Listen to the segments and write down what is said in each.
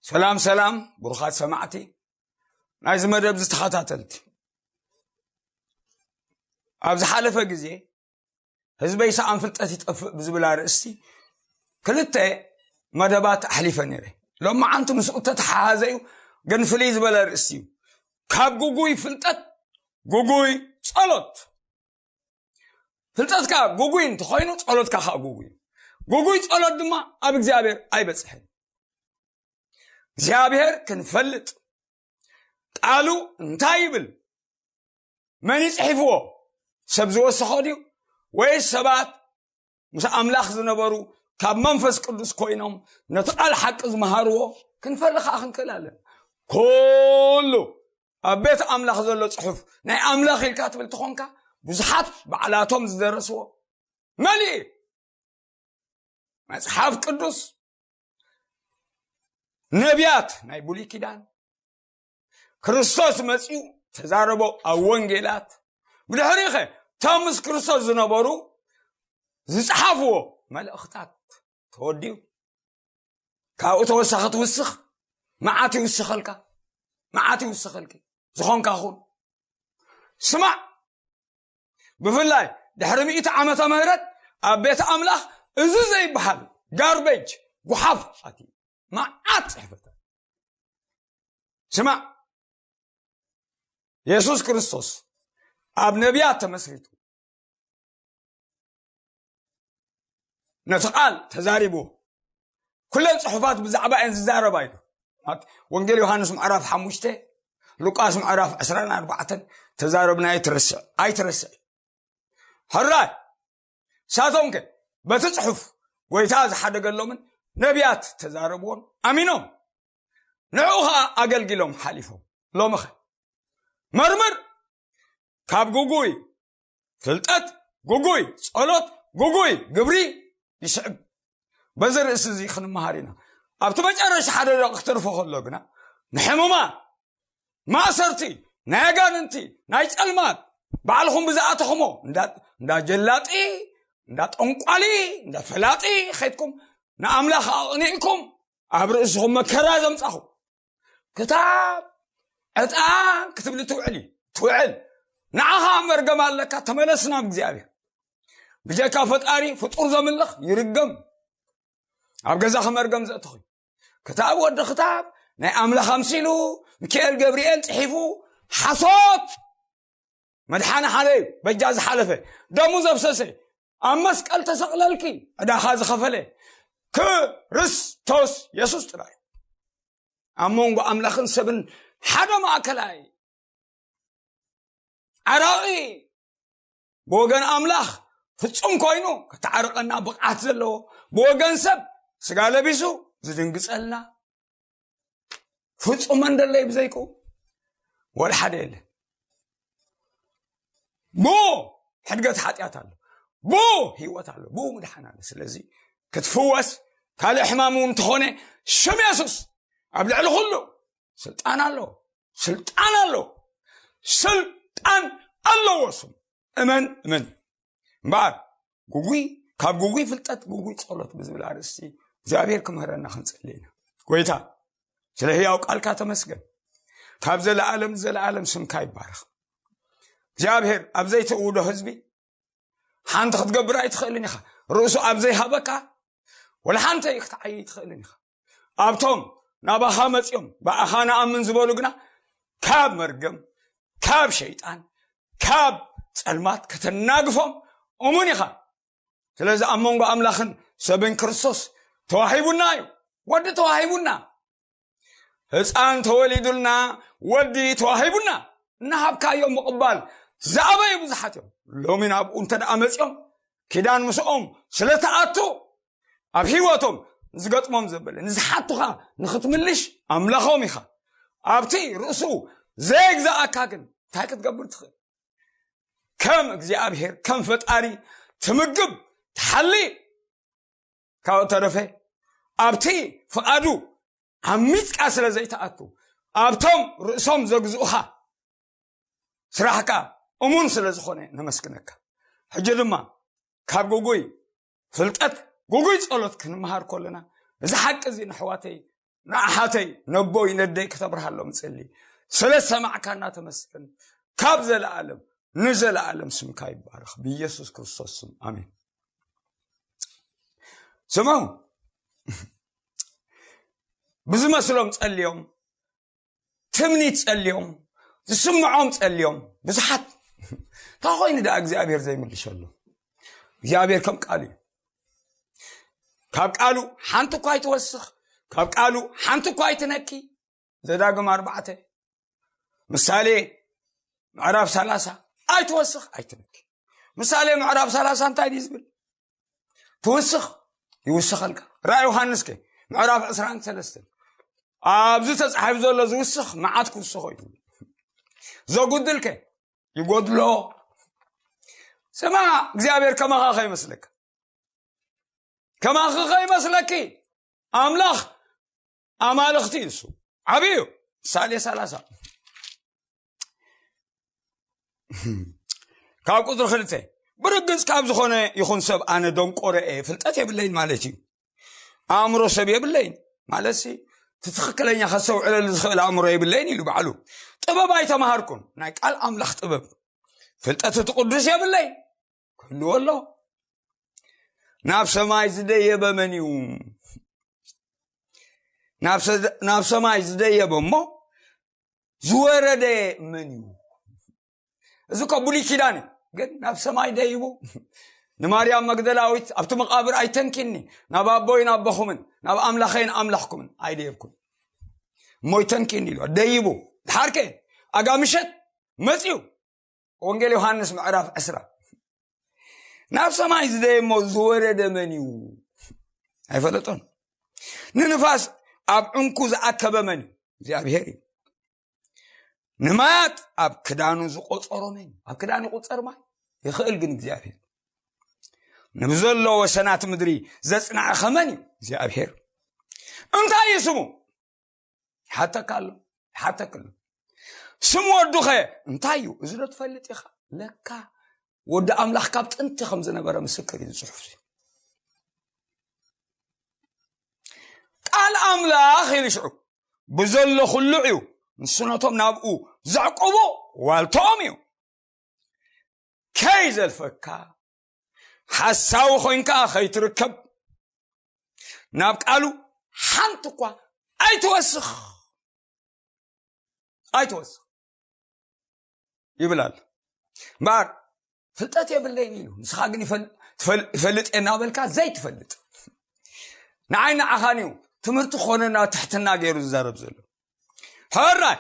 ሰላም ሰላም፣ ብሩኻት ሰማዕቲ ናይዚ መደብ ዝተኸታተልቲ። ኣብ ዝሓለፈ ግዜ ህዝበይ ሰኣን ፍልጠት ይጠፍእ ብዝብል ኣርእስቲ ክልተ መደባት ኣሕሊፈ ነይረ። ሎማዓንቲ ምስኡ ተተሓሓዘ እዩ፣ ግን ፍልይ ዝበለ ኣርእስቲ እዩ። ካብ ጉጉይ ፍልጠት ጉጉይ ጸሎት። ፍልጠትካ ጉጉይ እንተኾይኑ ጸሎትካ ከዓ ጉጉይ እዩ። ጉጉይ ጸሎት ድማ ኣብ እግዚኣብሔር ኣይበጽሕን። እግዚኣብሔር ክንፈልጥ ቃሉ እንታይ ይብል፣ መን ይጽሒፍዎ፣ ሰብ ዝወሰኾ ድዩ ወይስ ሰባት ምስ ኣምላኽ ዝነበሩ ካብ መንፈስ ቅዱስ ኮይኖም ነቲ ቃል ሓቂ ዝመሃርዎ ክንፈሊ ከዓ ክንክእል ኣለና። ኩሉ ኣብ ቤት ኣምላኽ ዘሎ ጽሑፍ ናይ ኣምላኽ ኢልካ ትብል ተኾንካ ብዙሓት ባዕላቶም ዝደረስዎ መሊእ እዩ። መጽሓፍ ቅዱስ፣ ነቢያት ናይ ብሉይ ኪዳን፣ ክርስቶስ መጺኡ ተዛረቦ ኣብ ወንጌላት፣ ብድሕሪኸ እቶም ምስ ክርስቶስ ዝነበሩ ዝጸሓፍዎ መልእኽታት ተወዲኡ። ካብኡ ተወሳኺ ትውስኽ፣ መዓት ይውስኸልካ፣ መዓት ይውስኸልኪ። ዝኾንካ ኹን። ስማዕ፣ ብፍላይ ድሕሪ ሚእቲ ዓመተ ምህረት ኣብ ቤተ ኣምላኽ እዚ ዘይበሃል ጋርቤጅ፣ ጉሓፍ ኣትዩ። መዓት ጽሕፈታት። ስማዕ፣ የሱስ ክርስቶስ ኣብ ነቢያት ተመስሪቱ ነቲ ቃል ተዛሪቡ። ኩለን ጽሑፋት ብዛዕባ እየን ዝዛረባ ኢሉ። ወንጌል ዮሃንስ ምዕራፍ ሓሙሽተ፣ ሉቃስ ምዕራፍ ዕስራን ኣርባዕተን ተዛረብና ኣይትረስዕ፣ ኣይትረስዕ። ሕራይ፣ ሳቶም ከ በቲ ጽሑፍ ጎይታ ዝሓደገሎምን ነቢያት ተዛረብዎን ኣሚኖም ንዕኡ ኸዓ ኣገልጊሎም ሓሊፎም። ሎምኸ መርምር፣ ካብ ጉጉይ ፍልጠት፣ ጉጉይ ጸሎት፣ ጉጉይ ግብሪ ይስዕብ። በዚ ርእሲ እዚ ክንመሃር ኢና። ኣብቲ መጨረሻ ሓደ ደቂ ክትርፎ ከሎ ግና ንሕሙማን፣ ማእሰርቲ፣ ናይ ኣጋንንቲ፣ ናይ ጸልማት፣ ባዕልኹም ብዝኣተኹሞ እንዳ ጀላጢ፣ እንዳ ጠንቋሊ፣ እንዳ ፈላጢ ኸይድኩም ንኣምላኽ ኣቕኒእኩም ኣብ ርእስኹም መከራ ዘምጻኹም። ክታብ ዕጣን ክትብሊ ትውዕል እዩ፣ ትውዕል። ንዓኻ መርገም ኣለካ፣ ተመለስ ናብ እግዚኣብሔር። ብጀካ ፈጣሪ ፍጡር ዘምልኽ ይርገም። ኣብ ገዛኺ መርገም ዘእተኹ ክታብ ወዲ ክታብ ናይ ኣምላኽ ኣምሲሉ ሚካኤል ገብርኤል ጽሒፉ ሓሶት። መድሓኒ ሓደ እዩ፣ በጃ ዝሓለፈ፣ ደሙ ዘፍሰሰ፣ ኣብ መስቀል ተሰቕለልኪ ዕዳኻ ዝኸፈለ ክርስቶስ የሱስ ጥራይ። ኣብ መንጎ ኣምላኽን ሰብን ሓደ ማእከላይ ዓራቒ ብወገን ኣምላኽ ፍጹም ኮይኑ ከተዓርቐና ብቕዓት ዘለዎ፣ ብወገን ሰብ ስጋ ለቢሱ ዝድንግጸልና ፍጹም መን ደለይ ብዘይክኡ ወላ ሓደ የለን። ብኡ ሕድገት ሓጢኣት ኣሎ፣ ብኡ ህይወት ኣሎ፣ ብኡ ምድሓን ኣሎ። ስለዚ ክትፍወስ ካልእ ሕማም እውን እንተኾነ ሽም የሱስ ኣብ ልዕሊ ኩሉ ስልጣን ኣለዎ፣ ስልጣን ኣለዎ፣ ስልጣን ኣለዎ ስሙ። እመን እመን። እምበኣር ጉጉይ፣ ካብ ጉጉይ ፍልጠት ጉጉይ ጸሎት ብዝብል ኣርእስቲ እግዚኣብሔር ክምህረና ክንጽሊ ኢና። ጎይታ ስለ ህያው ቃልካ ተመስገን። ካብ ዘለኣለም ዘለኣለም ስምካ ይባረኽ። እግዚኣብሔር ኣብ ዘይትእውዶ ህዝቢ ሓንቲ ክትገብር ኣይትኽእልን ኢኻ። ርእሱ ኣብ ዘይሃበካ ወላ ሓንቲ ክትዓይ ኣይትኽእልን ኢኻ። ኣብቶም ናባኻ መጺኦም ብኣኻ ንኣምን ዝበሉ ግና ካብ መርገም፣ ካብ ሸይጣን፣ ካብ ጸልማት ከተናግፎም እሙን ኢኻ። ስለዚ ኣብ መንጎ ኣምላኽን ሰብን ክርስቶስ ተዋሂቡና እዩ። ወዲ ተዋሂቡና፣ ህፃን ተወሊዱልና፣ ወዲ ተዋሂቡና። እናሃብካዮ ምቕባል ዝኣበዩ ብዙሓት እዮም። ሎሚ ናብኡ እንተ ደኣ መፂኦም ኪዳን ምስኦም ስለ ተኣቱ ኣብ ህይወቶም ዝገጥሞም ዘበለ ንዝሓቱኻ ንኽትምልሽ ኣምላኾም ኢኻ። ኣብቲ ርእሱ ዘይግዛኣካ ግን እንታይ ክትገብር ትኽእል? ከም እግዚኣብሔር ከም ፈጣሪ ትምግብ ትሓሊ። ካብኡ ተረፈ ኣብቲ ፍቓዱ ዓሚፅካ ስለ ዘይትኣቱ ኣብቶም ርእሶም ዘግዝኡኻ ስራሕካ እሙን ስለ ዝኾነ ነመስግነካ። ሕጂ ድማ ካብ ጉጉይ ፍልጠት ጉጉይ ጸሎት ክንመሃር ከለና እዚ ሓቂ እዚ ንሕዋተይ ንኣሓተይ፣ ነቦይ፣ ነደይ ክተብርሃሎም ጽሊ። ስለ ሰማዕካና ተመስገን። ካብ ዘለኣለም ንዘለኣለም ስምካ ይባረኽ። ብኢየሱስ ክርስቶስ ስም ኣሜን። ስምዑ፣ ብዝመስሎም ጸልዮም፣ ትምኒት ጸልዮም፣ ዝስምዖም ጸልዮም ብዙሓት። እንታይ ኮይኑ ደኣ እግዚኣብሔር ዘይምልሸሉ? እግዚኣብሔር ከም ቃሉ እዩ። ካብ ቃሉ ሓንቲ እኳ ኣይትወስኽ፣ ካብ ቃሉ ሓንቲ እኳ ኣይትነኪ። ዘዳግም ኣርባዕተ፣ ምሳሌ ምዕራፍ ሰላሳ፣ ኣይትወስኽ ኣይትነኪ። ምሳሌ ምዕራፍ ሰላሳ እንታይ ድዩ ዝብል? ትውስኽ ይውስኸልካ። ራእይ ዮሃንስ ከ ምዕራፍ ዕስራን ሰለስተን፣ ኣብዚ ተጻሒፉ ዘሎ ዝውስኽ መዓት ክውስኾ እዩ። ዘጉድል ከ ይጎድሎ። ስማ፣ እግዚኣብሔር ከማኻ ከይመስለካ፣ ከማኺ ከይመስለኪ። ኣምላኽ ኣማልኽቲ እዩ፣ እሱ ዓብዩ። ምሳሌ ሰላሳ ካብ ቁፅሪ ክልተ፣ ብርግፅ ካብ ዝኾነ ይኹን ሰብ ኣነ ደንቆሮ እየ፣ ፍልጠት የብለይን ማለት እዩ። ኣእምሮ ሰብ የብለይን ማለት ሲ፣ እቲ ትኽክለኛ ከስተውዕለሉ ዝኽእል ኣእምሮ የብለይን ኢሉ ባዕሉ። ጥበብ ኣይተማሃርኩን፣ ናይ ቃል ኣምላኽ ጥበብ። ፍልጠት እቲ ቅዱስ የብለይን፣ ክህልዎ ኣሎ። ናብ ሰማይ ዝደየበ መን እዩ? ናብ ሰ-፣ ናብ ሰማይ ዝደየበ እሞ ዝወረደ መን እዩ? እዚ እኮ ብሉይ ኪዳን እዩ፣ ግን ናብ ሰማይ ደይቡ ንማርያም መግደላዊት፣ ኣብቲ መቓብር ኣይተንኪኒ፣ ናብ ኣቦይን ኣቦኹምን ናብ ኣምላኸይን ኣምላኽኩምን ኣይደየብኩን እሞ ይተንኪኒ ኢሉ ደይቡ። ድሓርከ ኣጋ ምሸት መፅዩ። ወንጌል ዮሃንስ ምዕራፍ ዕስራ፣ ናብ ሰማይ ዝደየሞ ዝወረደ መን እዩ? ኣይፈለጦን። ንንፋስ ኣብ ዕንኩ ዝኣከበ መን እዩ? እግዚኣብሔር እዩ። ንማያት ኣብ ክዳኑ ዝቆጸሮ መን እዩ? ኣብ ክዳኑ ይቁጸር ማይ? ይኽእል ግን እግዚኣብሔር። ንብዘሎ ወሰናት ምድሪ ዘጽናዕኸ መን እዩ? እግዚኣብሔር። እንታይ እዩ ስሙ? ይሓተካ ኣሎ፣ ይሓተክ ኣሎ። ስም ወዱኸ እንታይ እዩ? እዚ ዶ ትፈልጥ ኢኻ? ለካ ወዲ ኣምላኽ ካብ ጥንቲ ከም ዝነበረ ምስክር እዩ ጽሑፍ። ቃል ኣምላኽ ኢሉ ሽዑ ብዘሎ ኩሉ እዩ። ንሱ ነቶም ናብኡ ዘዕቁቡ ዋልታኦም እዩ። ከይዘልፈካ፣ ሓሳዊ ኮይንካ ከይትርከብ፣ ናብ ቃሉ ሓንቲ እኳ ኣይትወስኽ፣ ኣይትወስኽ ይብል ኣሎ። እምበኣር ፍልጠት የብለይን ኢሉ፣ ንስኻ ግን ይፈል-፣ ትፈል-፣ ይፈልጥ እየ እናበልካ ዘይትፈልጥ፣ ንዓይ ንዓኻን እዩ ትምህርቲ ክኾነና ትሕትና ገይሩ ዝዛረብ ዘሎ። ሕራይ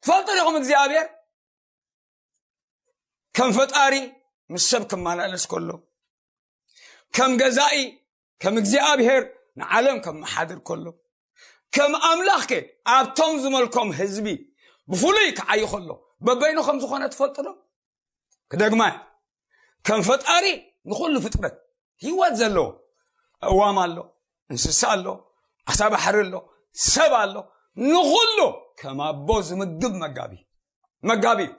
ትፈልጡ ዲኹም እግዚኣብሔር ከም ፈጣሪ ምስ ሰብ ክመላለስ ከሎ፣ ከም ገዛኢ፣ ከም እግዚኣብሔር ንዓለም ከም መሓድር ከሎ፣ ከም ኣምላኽ ከ ኣብቶም ዝመልኮም ህዝቢ ብፍሉይ ክዓዩ ከሎ በበይኑ ከም ዝኾነ ትፈልጡ ዶ? ክደግማ፣ ከም ፈጣሪ ንኹሉ ፍጥረት ህይወት ዘለዎ፣ ኣእዋም ኣሎ፣ እንስሳ ኣሎ፣ ዓሳ ባሕሪ ኣሎ፣ ሰብ ኣሎ፣ ንኹሉ ከም ኣቦ ዝምግብ መጋቢ፣ መጋቢ እዩ።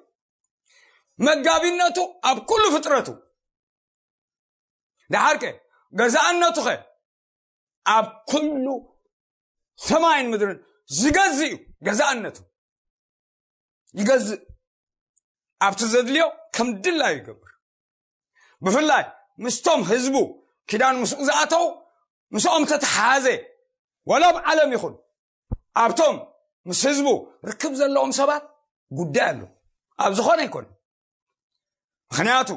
መጋቢነቱ ኣብ ኩሉ ፍጥረቱ። ደሓርከ ገዛእነቱኸ ኣብ ኩሉ ሰማይን ምድርን ዝገዝእ እዩ። ገዛእነቱ ይገዝእ፣ ኣብቲ ዘድልዮ ከም ድላዩ ይገብር። ብፍላይ ምስቶም ህዝቡ ኪዳን ምስኡ ዝኣተው፣ ምስኦም ተተሓሓዘ፣ ወላ ኣብ ዓለም ይኹን ኣብቶም ምስ ህዝቡ ርክብ ዘለዎም ሰባት ጉዳይ ኣሎ። ኣብ ዝኾነ ኣይኮነ። ምኽንያቱ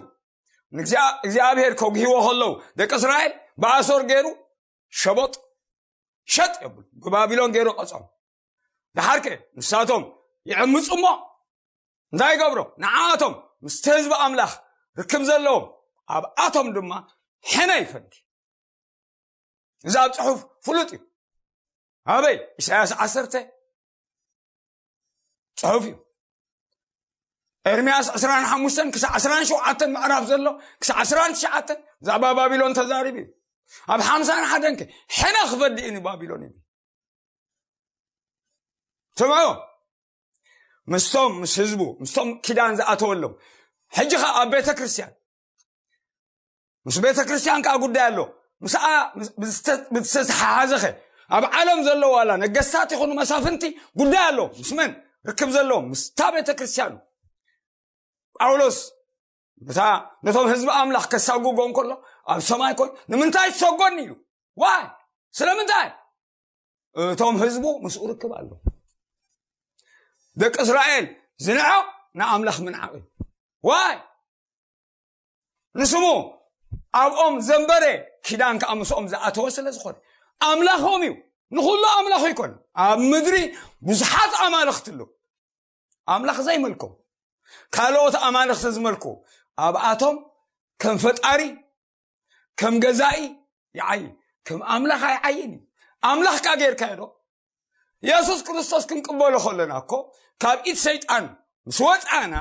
ንእግዚኣ-፣ እግዚኣብሔር ከጉህዎ ከለዉ ደቂ እስራኤል ብኣሶር ገይሩ ሸቦጥ ሸጥ የብሉ፣ ብባቢሎን ገይሩ ቀጾም። ደሓርከ ንሳቶም ይዕምፁ እሞ እንታይ ይገብሮ? ንዓኣቶም ምስቲ ህዝቢ ኣምላኽ ርክብ ዘለዎም ኣብኣቶም ድማ ሕነ ይፈዲ። እዚ ኣብ ጽሑፍ ፍሉጥ እዩ። ኣበይ? ኢሳያስ ዓሰርተ ጽሑፍ እዩ። ኤርምያስ ዕስራን ሓሙሽተን ክሳዕ ዕስራን ሸውዓተን ምዕራፍ ዘሎ፣ ክሳዕ ዕስራን ትሽዓተን ብዛዕባ ባቢሎን ተዛሪቡ እዩ። ኣብ ሓምሳን ሓደን ከ ሕነ ክፈዲ እዩ ንባቢሎን ይብል። ስምዑ፣ ምስቶም፣ ምስ ህዝቡ፣ ምስቶም ኪዳን ዝኣተወሎም። ሕጂ ኸ ኣብ ቤተ ክርስቲያን፣ ምስ ቤተ ክርስቲያን ከዓ ጉዳይ ኣሎ። ምስኣ ምስ- ብዝተ- ብዝተተሓሓዘኸ ኣብ ዓለም ዘለዉ ዋላ ነገስታት ይኹኑ መሳፍንቲ ጉዳይ ኣለዎም። ምስ መን ርክብ ዘለዎም? ምስታ ቤተ ክርስቲያኑ። ጳውሎስ ነታ ነቶም ህዝቢ ኣምላኽ ከሳጉጎም ከሎ ኣብ ሰማይ ኮይ ንምንታይ ትሰጎኒ ኢሉ። ዋይ ስለምንታይ? እቶም ህዝቡ ምስኡ ርክብ ኣሎ። ደቂ እስራኤል ዝንዖ ንኣምላኽ ምንዓቕ እዩ። ዋይ ንስሙ ኣብኦም ዘንበረ ኪዳን ከዓ ምስኦም ዝኣተወ ስለ ዝኾነ ኣምላኾም እዩ። ንኹሉ ኣምላኽ ይኮን ኣብ ምድሪ ብዙሓት ኣማልኽቲ ኣለዉ። ኣምላኽ ዘይመልኮም ካልኦት ኣማልኽቲ ዝመልኩ ኣብኣቶም ከም ፈጣሪ ከም ገዛኢ ይዓይ ከም ኣምላኽ ኣይዓይን እዩ። ኣምላኽ ካ ጌርካዮ ዶ? የሱስ ክርስቶስ ክንቅበሎ ከለና እኮ ካብ ኢድ ሰይጣን ምስ ወፃና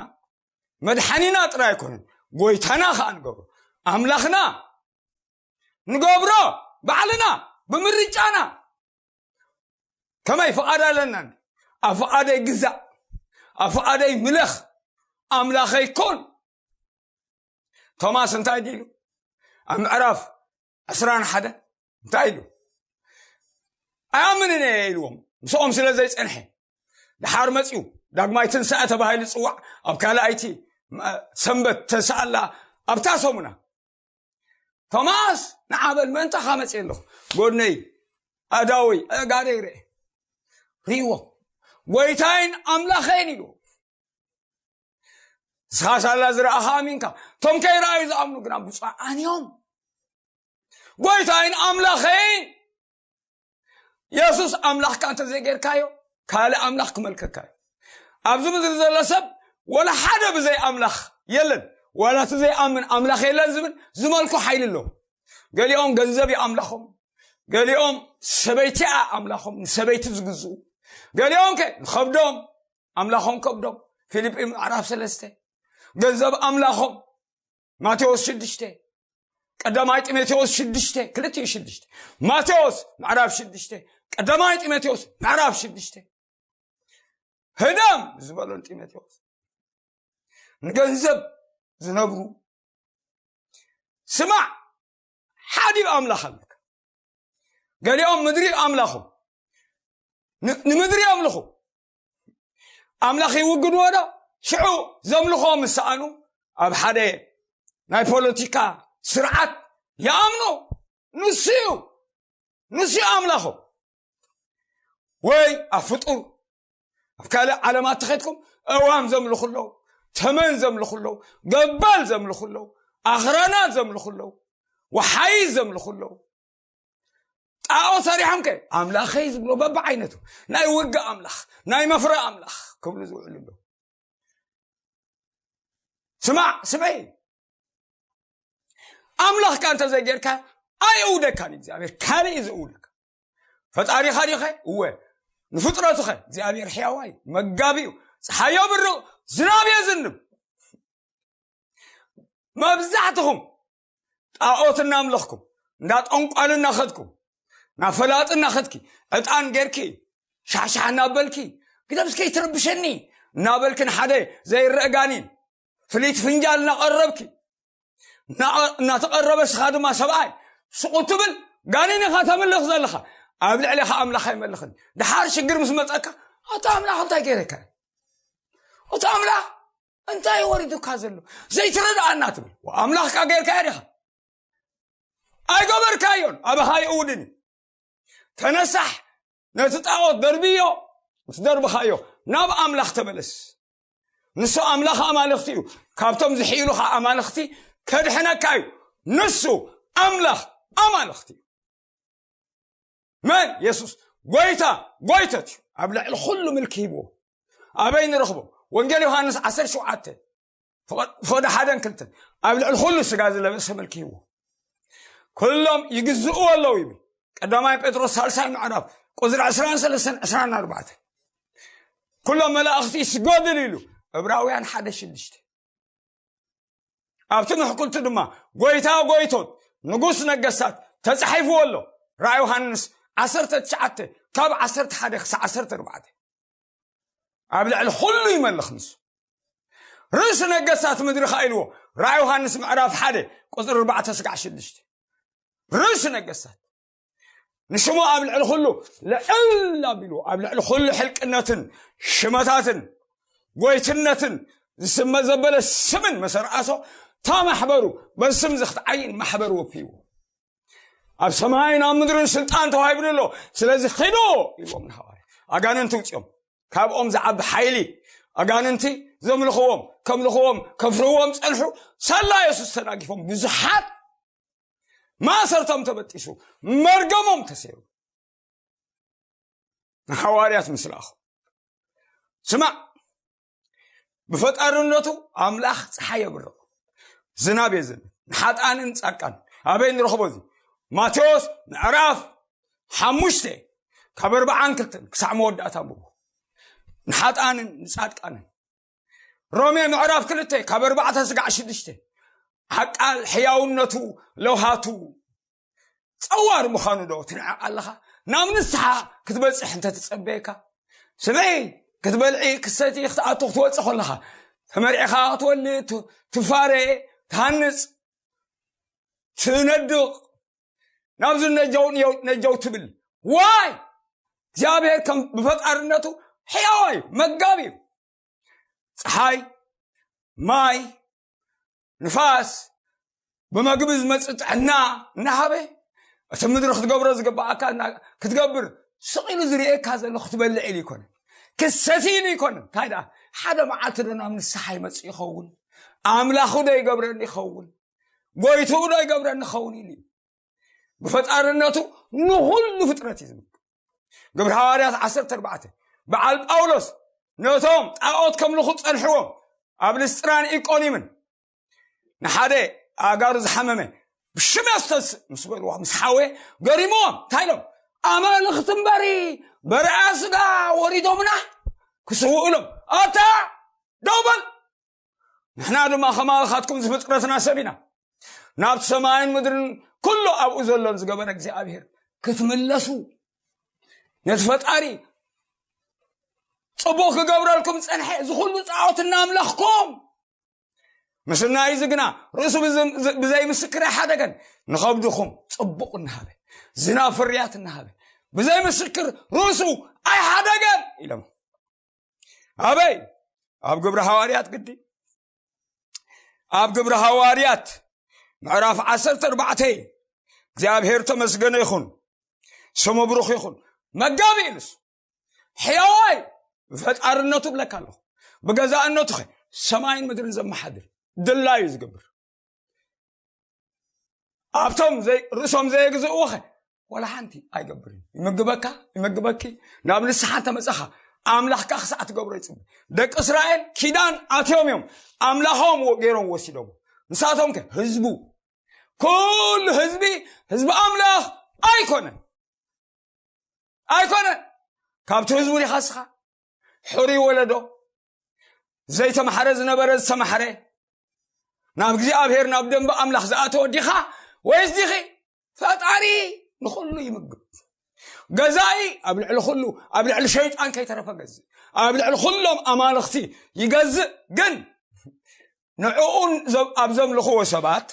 መድሓኒና ጥራይ ኣይኮነን ጎይታና ከዓ ንገብሮ ኣምላኽና ንገብሮ ባዕልና ብምርጫና ከመይ ፍቓድ ኣለና ኣብ ፍቓደይ ግዛእ ኣብ ፍቓደይ ምለኽ ኣምላኸይ ኮን ቶማስ እንታይ ድኢሉ ኣብ ምዕራፍ ዕስራን ሓደን እንታይ ኢሉ ኣይኣምንን እየ ኢልዎም ምስኦም ስለ ዘይፀንሐ ድሓር መፅኡ ዳግማይ ትንሳኤ ተባሂሉ ዝፅዋዕ ኣብ ካልኣይቲ ሰንበት ተንስኣላ ኣብታ ሰሙና ቶማስ ንዓበል ምእንታኻ መፅእ ኣለኹ ጎድነይ ኣዳወይ ኣእጋደይ ርአ ርዎ ጎይታይን ኣምላኸይን ኢሉ ንስኻ ሳላ ዝረኣኻ ኣሚንካ እቶም ከይረኣዩ ዝኣምኑ ግና ብፁዓን እዮም ጎይታይን ኣምላኸይን የሱስ ኣምላኽካ እንተዘይጌርካዮ ካልእ ኣምላኽ ክመልከካ እዩ ኣብዚ ምድሪ ዘሎ ሰብ ወላ ሓደ ብዘይ ኣምላኽ የለን ዋላ እቲ ዘይኣምን ኣምላኽ የለን ዝብል ዝመልኮ ሓይሊ ኣለዎ ገሊኦም ገንዘብ እዩ ኣምላኾም ገሊኦም ሰበይቲኣ ኣምላኾም ንሰበይቲ ዝግዝኡ ገሊኦም ከ ንኸብዶም ኣምላኾም ከብዶም ፊልጲ ምዕራፍ ሰለስተ ገንዘብ ኣምላኾም ማቴዎስ ሽዱሽተ ቀዳማይ ጢሞቴዎስ ሽዱሽተ ክልቲኡ ሽዱሽተ ማቴዎስ ምዕራፍ ሽዱሽተ ቀዳማይ ጢሞቴዎስ ምዕራፍ ሽዱሽተ ህደም ዝበሎን ጢሞቴዎስ ንገንዘብ ዝነብሩ ስማዕ ሓዲብ ኣምላኽ ኣለካ ገሊኦም ምድሪ ኣምላኹ ንምድሪ ኣምልኹ ኣምላኽ ይውግድዎ ዶ ሽዑ ዘምልኾ ምስ ሰኣኑ ኣብ ሓደ ናይ ፖለቲካ ስርዓት ይኣምኑ ንሱ እዩ ንሱ እዩ ኣምላኹ ወይ ኣብ ፍጡር ኣብ ካልእ ዓለማት ተኸድኩም እዋም ዘምልኹ ኣለዉ ተመን ዘምልኹ ኣለዉ ገባል ዘምልኹ ኣለዉ ኣኽራናት ዘምልኹ ኣለዉ ወሓይዝ ዘምልኹ ኣለዉ ጣዖት ሰሪሖም ከ ኣምላኸይ ዝብሎ በብዓይነቱ ናይ ውግእ ኣምላኽ ናይ መፍረ ኣምላኽ ክብሉ ዝውዕሉ ኣለዉ ስማዕ ስምዒ ኣምላኽካ እንተዘይጌርካ ኣይእውደካን እግዚኣብሔር ካልእ እዩ ዝእውደካ ፈጣሪኻ ዲኸ እወ ንፍጥረቱኸ እግዚኣብሔር ሕያዋይ መጋቢኡ ፀሓዮ ብርቕ ዝናብ የዝንብ መብዛሕትኹም ጣዖት እናምለኽኩም እንዳ ጠንቋል እናኸድኩም ናብ ፈላጢ እናኸድኪ ዕጣን ጌርኪ ሻሕሻሕ እናበልኪ ግደምስ ከይትረብሸኒ እናበልክን ሓደ ዘይረአ ጋኒን ፍልይቲ ፍንጃል እናቐረብኪ እናተቐረበ ስኻ ድማ ሰብኣይ ስቑ ትብል ጋኒን ኢኻ ተምልኽ ዘለኻ ኣብ ልዕሊኻ ኣምላኽ ኣይመልኽን ድሓር ሽግር ምስ መፀካ ኣቶ ኣምላኽ እንታይ ገይረካ እቲ ኣምላኽ እንታይ ወሪዱካ ዘሎ ዘይትረድኣና ትብል ኣምላኽካ ገይርካ ዲኻ ኣይገበርካዮን ኣባኻ ይእውድን እዩ ተነሳሕ ነቲ ጣዖት ደርብዮ ምስ ደርብኻዮ ናብ ኣምላኽ ተመለስ ንሱ ኣምላኽ ኣማልኽቲ እዩ ካብቶም ዝሕይሉኻ ኣማልኽቲ ከድሕነካ እዩ ንሱ ኣምላኽ ኣማልኽቲ እዩ መን የሱስ ጎይታ ጎይተት እዩ ኣብ ልዕሊ ኩሉ ምልኪ ሂብዎ ኣበይ ንረኽቦ ወንጌል ዮሃንስ ዓሰርተ ሸውዓተ ፍቕዲ ሓደን ክልተን ኣብ ልዕሊ ኩሉ ስጋ ዝለበሰ ምልኪ ሂብዎ ኩሎም ይግዝእዎ ኣለዉ ይብል ቀዳማይ ጴጥሮስ ሳልሳይ ምዕራፍ ቁፅሪ ዕስራን ሰለስተን ዕስራን ኣርባዕተን ኩሎም መላእኽቲ ይስገድሉ ኢሉ ዕብራውያን ሓደ ሽዱሽተ ኣብቲ ምሕኩልቲ ድማ ጎይታ ጎይቶት ንጉስ ነገስታት ተጻሒፍዎ ኣሎ ራእይ ዮሃንስ ዓሰርተ ትሽዓተ ካብ ዓሰርተ ሓደ ክሳብ ዓሰርተ ኣርባዕተ ኣብ ልዕሊ ኩሉ ይመልኽ ንሱ ርእሲ ነገስታት ምድሪ ኸዓ ኢልዎ ራእይ ዮሃንስ ምዕራፍ ሓደ ቁፅሪ ኣርባዕተ ስጋዕ ሽዱሽተ ርእሲ ነገስታት፣ ንሽሙ ኣብ ልዕሊ ኩሉ ልዕል ኣቢሉ፣ ኣብ ልዕሊ ኩሉ ሕልቅነትን ሽመታትን ጎይትነትን ዝስመ ዘበለ ስምን መሰርኣሶ፣ እታ ማሕበሩ በዚ ስም እዚ ክትዓይን ማሕበሩ ወፍይዎ። ኣብ ሰማይን ኣብ ምድርን ስልጣን ተዋሂብኒ ኣሎ፣ ስለዚ ኺዱ ኢልዎም ንሃዋርያ። ኣጋንንቲ ውፅኦም፣ ካብኦም ዝዓቢ ሓይሊ። ኣጋንንቲ ዘምልኽዎም፣ ከምልኽዎም፣ ከፍርዎም ፀንሑ። ሳላ የሱስ ተናጊፎም ብዙሓት ማእሰርቶም ተበጢሱ፣ መርገሞም ተሰይሩ። ንሃዋርያት ምስ ለኣኹ፣ ስማዕ፣ ብፈጣርነቱ ኣምላኽ ፀሓይ የብርቕ፣ ዝናብ የዝንብ፣ ንሓጣንን ጻድቃን። ኣበይ ንረኽቦ እዚ? ማቴዎስ ምዕራፍ ሓሙሽተ ካብ ኣርባዓን ክልተን ክሳዕ መወዳእታ ኣንብቦ። ንሓጣንን ንጻድቃንን። ሮሜ ምዕራፍ ክልተ ካብ ኣርባዕተ ስጋዕ ሽዱሽተ፣ ሓቃል ሕያውነቱ ለውሃቱ ጸዋር ምዃኑ ዶ ትንዕቕ ኣለኻ? ናብ ንስሓ ክትበጽሕ እንተ ትጸበየካ፣ ስምዒ ክትበልዒ፣ ክሰቲ፣ ክትኣቱ፣ ክትወጽእ ከለኻ፣ ተመርዒኻ ክትወልድ፣ ት-፣ ትፋረ፣ ትሃንጽ፣ ትነድቕ፣ ናብዚ ነጀው፣ ነጀው፣ ነጀው ትብል። ዋይ! እግዚኣብሔር ከም ብፈጣርነቱ ሕያዋይ መጋቢ እዩ። ፀሓይ፣ ማይ፣ ንፋስ፣ ብመግቢ ዝመፅእ ጥዕና እናሃበ፣ እቲ ምድሪ ክትገብሮ ዝግባኣካ እና-፣ ክትገብር ስቕ ኢሉ ዝርእየካ ዘሎ ክትበልዕ ኢሉ ይኮነ፣ ክሰቲ ኢሉ ይኮነ። እንታይ ደኣ፣ ሓደ መዓልቲ ዶ ናብ ንስሓ ይመፅእ ይኸውን? ኣምላኹ ዶ ይገብረኒ ይኸውን? ጎይትኡ ዶ ይገብረኒ ይኸውን? ኢሉ እዩ። ብፈጣርነቱ ንኹሉ ፍጥረት እዩ ዝምግብ። ግብሪ ሃዋርያት ዓሰርተ ኣርባዕተ፣ በዓል ጳውሎስ ነቶም ጣዖት ከምልኹ ጸንሕዎም ኣብ ልስጥራን ኢቆኒምን ንሓደ ኣእጋሩ ዝሓመመ ብሽም የሱስ ምስ በልዎ፣ ምስ ሓወየ ገሪምዎም። እንታይ ኢሎም? ኣማልኽቲ እምበሪ በርኣ ስጋ ወሪዶምና ክስውኡ ኢሎም። ኣታ ደው በል፣ ንሕና ድማ ከማኻትኩም ዝፍጥረትና ሰብ ኢና። ናብቲ ሰማይን ምድርን ኩሉ ኣብኡ ዘሎን ዝገበረ እግዚኣብሔር ክትምለሱ፣ ነቲ ፈጣሪ ጽቡቕ ክገብረልኩም ጸንሐ፣ እዚ ኩሉ ጣዖት እናምለኽኩም። ምስናይ እዚ ግና ርእሱ ብዝ-፣ ብዘይ ምስክር ኣይሓደገን። ንኸብድኹም ጽቡቕ እናሃበ፣ ዝናብ ፍርያት እናሃበ፣ ብዘይ ምስክር ርእሱ ኣይሓደገን ኢሎም። ኣበይ? ኣብ ግብሪ ሃዋርያት ግዲ። ኣብ ግብሪ ሃዋርያት ምዕራፍ ዓሰርተ ኣርባዕተ፣ እግዚኣብሔር ተመስገነ ይኹን፣ ስሙ ብሩኽ ይኹን። መጋቢ ኢሉስ፣ ሕያዋይ፣ ብፈጣርነቱ እብለካ ኣለኹ። ብገዛእነቱ ኸ ሰማይን ምድርን ዘመሓድር፣ ድላዩ ዝገብር። ኣብቶም ዘይ-፣ ርእሶም ዘየግዝእዎ ኸ ወላ ሓንቲ ኣይገብርን። ይምግበካ፣ ይምግበኪ። ናብ ንስሓ እንተመጻኻ፣ ኣምላኽካ ክሳዕ ትገብሮ ይጽበ። ደቂ እስራኤል ኪዳን ኣትዮም እዮም፣ ኣምላኾም ወ-፣ ገይሮም ወሲዶም። ንሳቶም ከ ህዝቡ፣ ኩሉ ህዝቢ፣ ህዝቢ ኣምላኽ ኣይኮነን። ኣይኮነን። ካብቲ ህዝቡ ዲኻ እስኻ? ሕሩይ ወለዶ፣ ዘይተማሕረ ዝነበረ ዝተማሕረ፣ ናብ እግዚኣብሔር ናብ ደንበ ኣምላኽ ዝኣተወ ዲኻ ወይስ ዲኺ? ፈጣሪ ንኹሉ ይምግብ። ገዛኢ ኣብ ልዕሊ ኩሉ፣ ኣብ ልዕሊ ሸይጣን ከይተረፈ ገዝእ፣ ኣብ ልዕሊ ኩሎም ኣማልኽቲ ይገዝእ። ግን ንዕኡ ዘ-፣ ኣብ ዘምልኽዎ ሰባት፣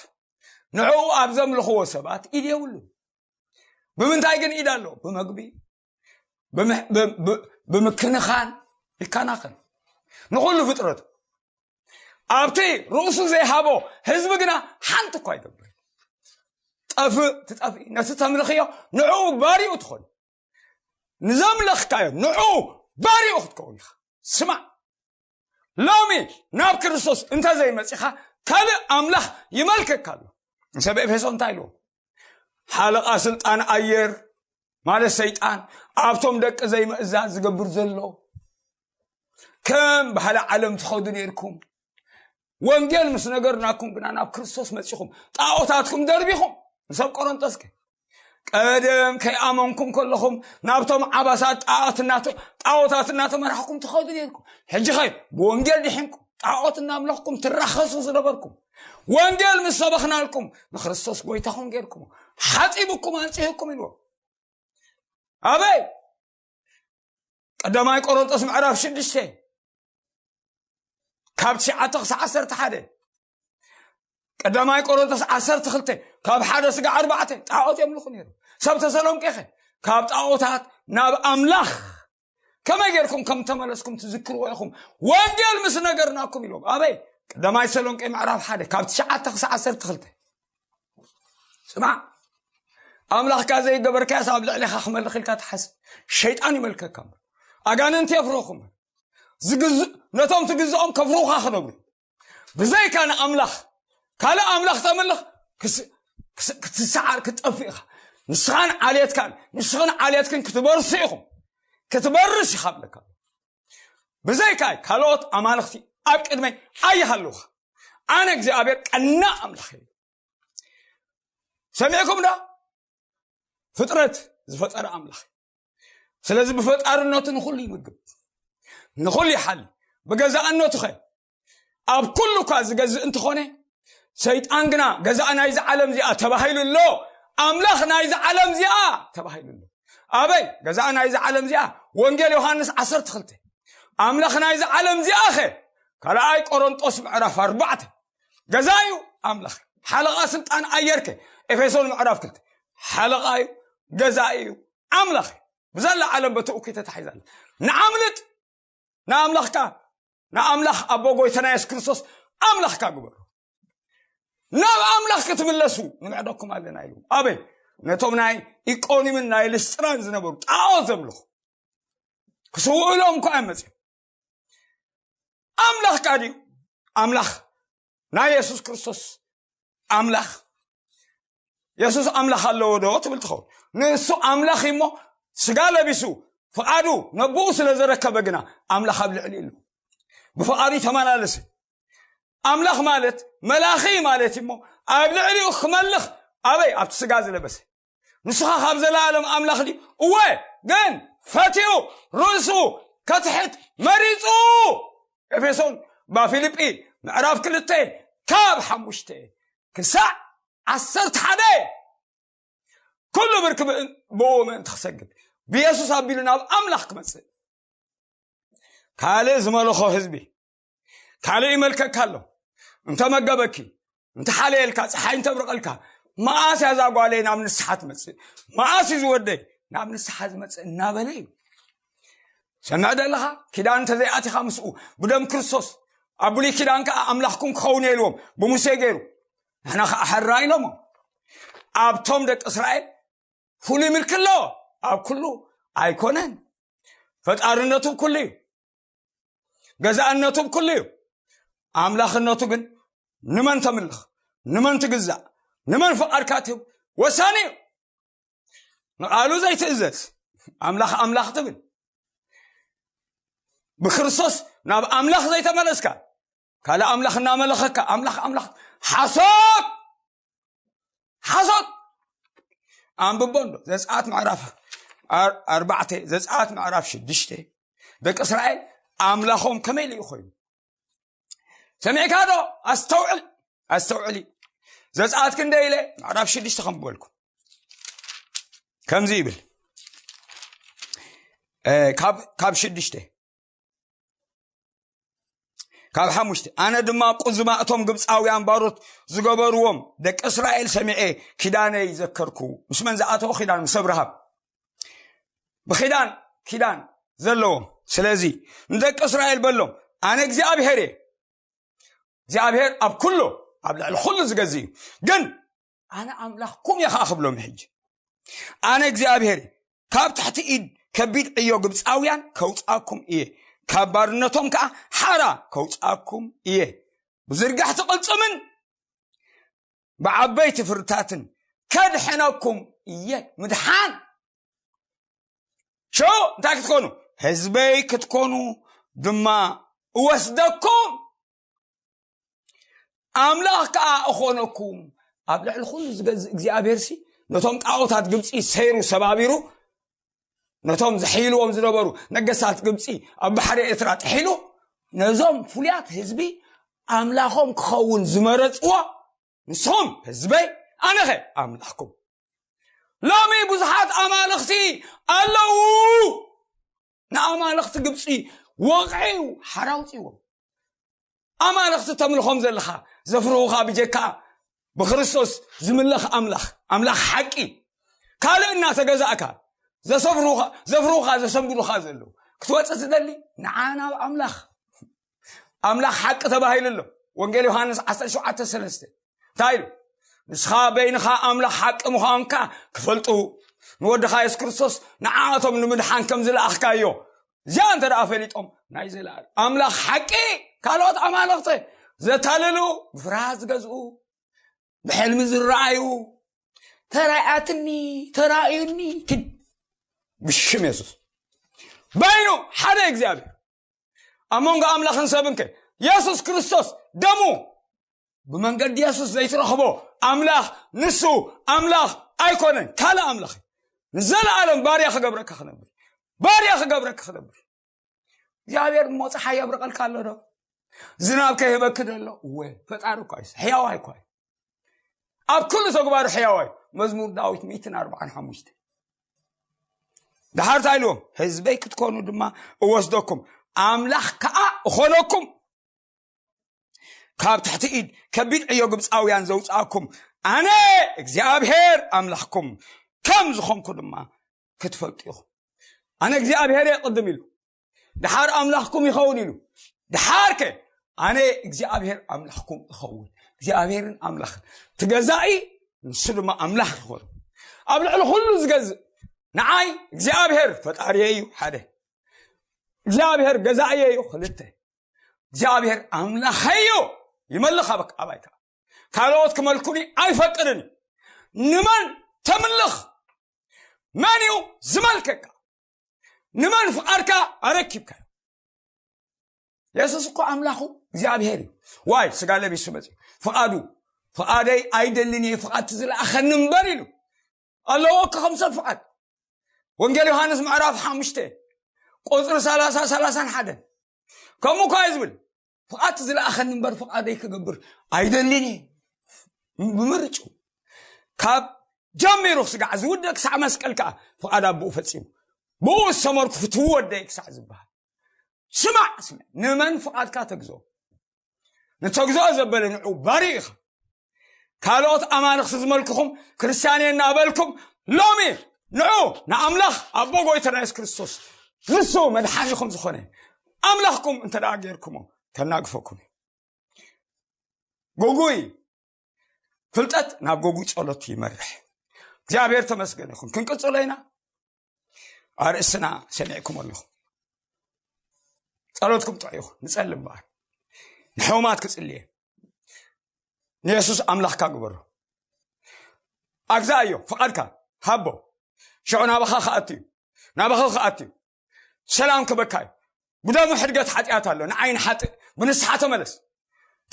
ንዕኡ ኣብ ዘምልኽዎ ሰባት ኢድ የብሉን። ብምንታይ ግን ኢድ ኣሎ? ብመግቢ፣ ብምሕ-፣ ብ-፣ ብ-፣ ብምክንኻን ይከናኸን ንኹሉ ፍጥረቱ። ኣብቲ ርእሱ ዘይሃቦ ህዝቢ ግና ሓንቲ እኳ ኣይገብር። ጠፍእ ትጠፍኢ፣ ነቲ ተምልኽዮ ንዕኡ ባሪኡ ትኾን። ንዘምለኽካዮ ንዕኡ ባሪኡ ክትከውን ኢኻ። ስማዕ፣ ሎሚ ናብ ክርስቶስ እንተዘይመጺኻ ካልእ ኣምላኽ ይመልከካ ኣሎ። ሰብ ኤፌሶ እንታይ ኢልዎ? ሓለቓ ስልጣን ኣየር ማለት ሰይጣን ኣብቶም ደቂ ዘይምእዛዝ ዝገብር ዘሎ፣ ከም ባህሊ ዓለም ትኸዱ ነይርኩም። ወንጌል ምስ ነገርናኩም ግና ናብ ክርስቶስ መጺኹም፣ ጣዖታትኩም ደርቢኹም። ንሰብ ቆሮንቶስ ከ ቀደም ከይኣመንኩም ከለኹም ናብቶም ዓባሳት ጣዖት እናተ-፣ ጣዖታት እናተመራሕኩም ትኸዱ ነይርኩም። ሕጂ ኸ ብወንጌል ድሒንኩም ጣዖት እናምለኽኩም ትራኸሱ ዝነበርኩም፣ ወንጌል ምስ ሰበኽናልኩም ንክርስቶስ ጎይታኹም ጌርኩም፣ ሓጺብኩም ኣንጺህኩም ኢልዎ። ኣበይ? ቀዳማይ ቆሮንቶስ ምዕራፍ ሽዱሽተ ካብ ትሽዓተ ክሳዕ ዓሰርተ ሓደ። ቀዳማይ ቆሮንቶስ ዓሰርተ ክልተ ካብ ሓደ ስጋ ኣርባዕተ ጣዖት የምልኹ ነይሩ። ሰብ ተሰሎንቄኸ ካብ ጣዖታት ናብ ኣምላኽ ከመይ ጌርኩም ከም ተመለስኩም ትዝክርዎ ኢኹም፣ ወንጌል ምስ ነገርናኩም ኢሎም። ኣበይ? ቀዳማይ ተሰሎንቄ ምዕራፍ ሓደ ካብ ትሽዓተ ክሳብ ዓሰርተ ክልተ። ስማዕ፣ ኣምላኽካ ዘይገበርካስ ኣብ ልዕሌኻ ክመልኽ ኢልካ ትሓስብ። ሸይጣን ይመልከካ እምበር፣ ኣጋንንቲ የፍርኹ እምበር፣ ዝግዝ- ነቶም ትግዝኦም ከፍርኹኻ ክነብሩ። ብዘይካ ንኣምላኽ ካልእ ኣምላኽ ተምልኽ ክስ- ክስ- ክትሰዓር ክትጠፍእ ኢኻ። ንስኻን ዓሌትካን ንስኽን ዓሌትክን ክትበርሱ ኢኹም። ክትበርስ ኢኻ ብለካ። ብዘይካይ ካልኦት ኣማልኽቲ ኣብ ቅድመይ ኣይሃልውኻ። ኣነ እግዚኣብሔር ቀና ኣምላኽ እየ። ሰሚዕኩም ዶ? ፍጥረት ዝፈጠረ ኣምላኽ። ስለዚ ብፈጣርነቱ ንኹሉ ይምግብ፣ ንኹሉ ይሓሊ። ብገዛእነቱ ኸ ኣብ ኩሉ እኳ ዝገዝእ እንተኾነ፣ ሰይጣን ግና ገዛእ ናይዚ ዓለም እዚኣ ተባሂሉ ኣሎ። ኣምላኽ ናይዚ ዓለም እዚኣ ተባሂሉ ኣሎ። ኣበይ? ገዛእ ናይዚ ዓለም እዚኣ። ወንጌል ዮሃንስ ዓሰርተ ክልተ። ኣምላኽ ናይዚ ዓለም እዚኣ ኸ? ካልኣይ ቆሮንጦስ ምዕራፍ ኣርባዕተ። ገዛእ እዩ ኣምላኽ። ሓለቓ ስልጣን ኣየር ከ? ኤፌሶን ምዕራፍ ክልተ። ሓለቓ እዩ፣ ገዛእ እዩ፣ ኣምላኽ እዩ። ብዘላ ዓለም በቲ እኩይ ተታሒዛ ኣላ። ንዓምልጥ፣ ንኣምላኽካ፣ ንኣምላኽ ኣቦ ጎይታና የሱስ ክርስቶስ ኣምላኽካ ግበሮ። ናብ ኣምላኽ ክትምለሱ ንምዕደኩም ኣለና ኢሉ። ኣበይ? ነቶም ናይ ኢቆኒምን ናይ ልስጥራን ዝነበሩ ጣዖት ዘምልኹ ክስውእሎም እኳ እዮም መፅዮም። ኣምላኽካ ድዩ? ኣምላኽ ናይ የሱስ ክርስቶስ ኣምላኽ፣ የሱስ ኣምላኽ ኣለዎ ዶ ትብል ትኸውን? ንሱ ኣምላኽ እዩ እሞ ስጋ ለቢሱ ፍቓዱ ነብኡ ስለ ዘረከበ ግና ኣምላኽ ኣብ ልዕሊ ኣሎ። ብፍቓዱ ተመላለሰ። ኣምላኽ ማለት መላኺ ማለት እዩ እሞ ኣብ ልዕሊኡ ክመልኽ ኣበይ? ኣብቲ ስጋ ዝለበሰ። ንስኻ ካብ ዘለኣለም ኣምላኽ ድዩ? እወ፣ ግን ፈትዩ ርእሱ ከትሕት መሪጹ። ኤፌሶን፣ ባ ፊልጲ ምዕራፍ ክልተ ካብ ሓሙሽተ ክሳዕ ዓሰርተ ሓደ። ኩሉ ብርክ ብእን- ብእኡ ምእንቲ ክሰግድ ብየሱስ ኣቢሉ ናብ ኣምላኽ ክመጽእ። ካልእ ዝመለኾ ህዝቢ፣ ካልእ ይመልከካ ኣሎ። እንተመገበኪ፣ እንተሓለየልካ፣ ፀሓይ እንተብርቐልካ፣ መኣስ እያ እዛ ጓለይ ናብ ንስሓ ትመፅእ? መኣስ እዩ ዝወደይ ናብ ንስሓ ዝመፅእ እናበለ እዩ። ሰምዕ ደለኻ? ኪዳን እንተዘይኣቲኻ ምስኡ ብደም ክርስቶስ፣ ኣብ ብሉይ ኪዳን ከዓ ኣምላኽኩም ክኸውን እየ ኢልዎም ብሙሴ ገይሩ። ንሕና ከዓ ሕራ ኢሎሞ። ኣብቶም ደቂ እስራኤል ፍሉይ ምልኪ ኣለዎ። ኣብ ኩሉ ኣይኮነን። ፈጣርነቱ ኩሉ እዩ። ገዛእነቱ ኩሉ እዩ። ኣምላኽነቱ ግን ንመን ተምልኽ፣ ንመን ትግዛእ፣ ንመን ፍቓድካ ትህብ ወሳኒ እዩ። ንቓሉ ዘይትእዘዝ፣ ኣምላኽ ኣምላኽ ትብል፣ ብክርስቶስ ናብ ኣምላኽ ዘይተመለስካ፣ ካልእ ኣምላኽ እናመለኸካ ኣምላኽ ኣምላኽ፣ ሓሶት፣ ሓሶት። ኣንብቦ እንዶ ዘጸኣት ምዕራፍ ኣር- ኣርባዕተ፣ ዘጸኣት ምዕራፍ ሽዱሽተ። ደቂ እስራኤል ኣምላኾም ከመይ ኢሉ ኮይኑ? ሰሚዕካ ዶ? ኣስተውዕል፣ ኣስተውዕሊ። ዘጸኣት ክንደይ ኢለ ምዕራፍ ሽዱሽተ ከም በልኩ ከምዚ ይብል። እ፣ ካብ ካብ ሽዱሽተ፣ ካብ ሓሙሽተ፣ ኣነ ድማ ቁዝማ እቶም ግብፃውያን ባሮት ዝገበርዎም ደቂ እስራኤል ሰሚዐ ኪዳነይ ዘከርኩ። ምስ መን ዝኣተወ ኪዳን? ምስ ኣብርሃም። ብኪዳን ኪዳን ዘለዎም። ስለዚ ንደቂ እስራኤል በሎም፣ ኣነ እግዚኣብሔር እየ። እግዚኣብሔር ኣብ ኩሉ፣ ኣብ ልዕሊ ኩሉ ዝገዝእ እዩ። ግን ኣነ ኣምላኽኩም እየ ከዓ ክብሎም ሕጂ። ኣነ እግዚኣብሔር እየ፣ ካብ ትሕቲ ኢድ ከቢድ ዕዮ ግብፃውያን ከውፃኩም እየ፣ ካብ ባርነቶም ከዓ ሓራ ከውፃኩም እየ። ብዝርጋሕቲ ቅልፅምን ብዓበይቲ ፍርታትን ከድሕነኩም እየ። ምድሓን። ሸው እንታይ ክትኮኑ? ህዝበይ ክትኮኑ ድማ እወስደኩም፣ ኣምላኽ ከኣ እኾነኩም። ኣብ ልዕሊ ኩሉ ዝገዝእ እግዚኣብሔር ሲ ነቶም ጣዖታት ግብፂ ሰይሩ ሰባቢሩ፣ ነቶም ዘሕይልዎም ዝነበሩ ነገስታት ግብፂ ኣብ ባሕሪ ኤርትራ ጥሒሉ፣ ነዞም ፍሉያት ህዝቢ ኣምላኾም ክኸውን ዝመረፅዎ ንስኹም ህዝበይ፣ ኣነኸ ኣምላኽኩም። ሎሚ ብዙሓት ኣማልኽቲ ኣለዉ። ንኣማልኽቲ ግብፂ ወቕዒ ሓራ ኣውፂዎም። ኣማልኽቲ ተምልኾም ዘለኻ ዘፍርሁኻ ብጀካ ብክርስቶስ ዝምለኽ ኣምላኽ ኣምላኽ ሓቂ ካልእ እናተገዛእካ ዘሰፍሩኻ ዘፍሩኻ ዘሰንብዱኻ ዘለዉ ክትወፅእ ትደሊ ንዓ ናብ ኣምላኽ ኣምላኽ ሓቂ ተባሂሉ ኣሎ። ወንጌል ዮሃንስ ዓሰርተ ሸውዓተ ሰለስተ እንታይ ኢሉ? ንስኻ በይንኻ ኣምላኽ ሓቂ ምዃንካ ክፈልጡ ንወድኻ የሱስ ክርስቶስ ንዓኣቶም ንምድሓን ከም ዝለኣኽካዮ እዚኣ እንተ ደኣ ፈሊጦም ናይ ዘለኣለም ኣምላኽ ሓቂ ካልኦት ኣማልኽቲ ዘታልሉ ብፍርሃት ዝገዝኡ ብሕልሚ ዝረኣዩ ተራእያትኒ ተራእዩኒ ክድ ብሽም የሱስ በይኑ ሓደ እግዚኣብሔር ኣብ መንጎ ኣምላኽን ሰብን ከ የሱስ ክርስቶስ ደሙ ብመንገዲ የሱስ ዘይትረኽቦ ኣምላኽ ንሱ ኣምላኽ ኣይኮነን ካልእ ኣምላኽ ንዘለኣለም ባርያ ክገብረካ ክነብር ባርያ ክገብረካ ክነብር እግዚኣብሔር እሞ ፀሓይ የብርቐልካ ኣሎ ዶ ዝናብ ከይህበኪ ዶ ኣሎ እወ ፈጣሪ እኳ እዩ ሕያዋይ እኳ እዩ ኣብ ኩሉ ተግባሩ ሕያዋይ መዝሙር ዳዊት ሚእትን ኣርባዓን ሓሙሽተ ደሓር እንታይ ኢልዎም ህዝበይ ክትኮኑ ድማ እወስደኩም ኣምላኽ ከዓ እኾነኩም ካብ ትሕቲ ኢድ ከቢድ ዕዮ ግብፃውያን ዘውፅኣኩም ኣነ እግዚኣብሔር ኣምላኽኩም ከም ዝኾንኩ ድማ ክትፈልጡ ኢኹም ኣነ እግዚኣብሔር እየ ቅድም ኢሉ ድሓር ኣምላኽኩም ይኸውን ኢሉ ድሓር ከ ኣነ እግዚኣብሔር ኣምላኽኩም እኸውን እግዚኣብሔርን ኣምላኽን ትገዛኢ ንሱ ድማ ኣምላኽ ይኾኑ ኣብ ልዕሊ ኩሉ ዝገዝእ ንዓይ እግዚኣብሔር ፈጣሪየ እዩ ሓደ እግዚኣብሔር ገዛእየ እዩ ክልተ እግዚኣብሔር ኣምላኸይ እዩ ይመልኽ ኣበክ ኣባይ ከዓ ካልኦት ክመልኩኒ ኣይፈቅድን እዩ ንመን ተምልኽ መን እዩ ዝመልከካ ንመን ፍቓድካ ኣረኪብካ የሱስ እኮ ኣምላኹ እግዚኣብሔር እዩ ዋይ ስጋ ለቢሱ መፅኡ ፍቓዱ ፍቓደይ ኣይደልን እየ ፍቓድ ዝለኣኸኒ እምበር ኢሉ ኣለዎ እኮ ከም ሰብ ፍቓድ ወንጌል ዮሃንስ ምዕራፍ ሓሙሽተ ቁፅሪ ሰላሳ ሰላሳን ሓደን ከምኡ እኳ እዩ ዝብል ፍቓድ ዝለኣኸኒ እምበር ፍቓደይ ክገብር ኣይደልን እየ ብምርጭ ካብ ጀሚሩ ስጋዕ ዝውደእ ክሳዕ መስቀል ከዓ ፍቓድ ኣቦኡ ፈፂሙ ብኡ ዝተመርኩ ፍትዉ ወደይ ክሳዕ ዝበሃል ስማዕ ስምዕ ንመን ፍቓድካ ተግዞ ንተግዞኦ ዘበለ ንዑ ባሪ ኢኻ ካልኦት ኣማልኽቲ ዝመልክኹም ክርስትያን እየ እናበልኩም ሎሚ ንዑ ንኣምላኽ ኣቦ ጎይታና የሱስ ክርስቶስ ንሱ መድሓኒኹም ዝኾነ ኣምላኽኩም እንተ ደኣ ጌርኩሞ ከናግፈኩም እዩ ጉጉይ ፍልጠት ናብ ጎጉ ጸሎት ይመርሕ እግዚኣብሔር ተመስገን ይኹን ክንቅጽሎ ኢና ኣርእስትና ሰሚዕኩም ኣለኹም ጸሎትኩም ጥዑ ይኹን ንጸልም በኣር ንሕሙማት ክጽልየ ንየሱስ ኣምላኽካ ግበሮ ኣግዛእዮ ፍቓድካ ሃቦ ሽዑ ናባኻ ክኣቱ እዩ ናባኻ ክኣቱ እዩ ሰላም ክበካ እዩ ብደሙ ሕድገት ሓጢኣት ኣሎ ንዓይ ንሓጥእ ብንስሓ ተመለስ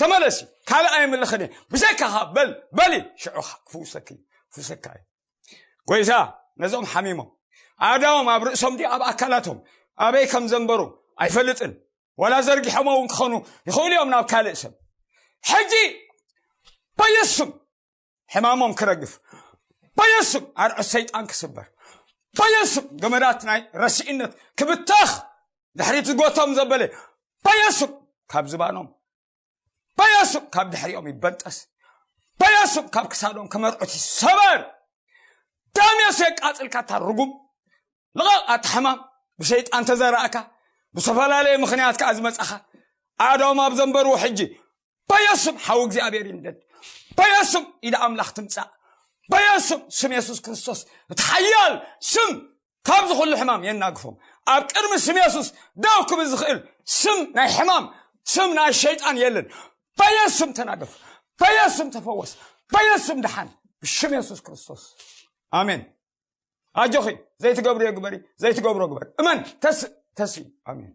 ተመለስ እዩ ካልእ ኣይምልኽን እየ ብዘይካኻ በል በሊ ሽዑ ክፍውሰኪ ክፍውሰካ እዩ ጎይታ ነዞም ሓሚሞም ኣእዳዎም ኣብ ርእሶም ድዩ ኣብ ኣካላቶም ኣበይ ከም ዘንበሩ ኣይፈልጥን ዋላ ዘርጊሖም እውን ክኾኑ ይኽእሉ እዮም ናብ ካልእ ሰብ ሕጂ በየሱም ሕማሞም ክረግፍ በየሱም ኣርዑት ሰይጣን ክስበር በየሱም ገመዳት ናይ ረስኢነት ክብተኽ ድሕሪት ዝጎቶም ዘበለ በየሱም ካብ ዝባኖም በየሱም ካብ ድሕሪኦም ይበንጠስ በየሱም ካብ ክሳዶም ከመርዑት ይሰበር ደም የሱ የቃጽልካ እታ ርጉም ልቐቕ ኣታ ሕማም ብሰይጣን ተዘራእካ ብዝተፈላለየ ምኽንያት ከዓ ዝመጻኻ ኣእዳዎም ኣብ ዘንበርዎ ሕጂ በየሱም ሓው እግዚኣብሔር ይንደድ በየሱም ኢድ ኣምላኽ ትምጻእ በየሱም ስም የሱስ ክርስቶስ እቲ ሓያል ስም ካብዚ ኩሉ ሕማም የናግፎም ኣብ ቅድሚ ስም የሱስ ደው ክብል ዝኽእል ስም ናይ ሕማም ስም ናይ ሸይጣን የለን በየሱም ተናገፍ በየሱም ተፈወስ በየሱም ድሓን ብሽም የሱስ ክርስቶስ ኣሜን ኣጆኺ ዘይትገብርዮ ግበሪ ዘይትገብሮ ግበር እመን ተስ ተስ ኣሜን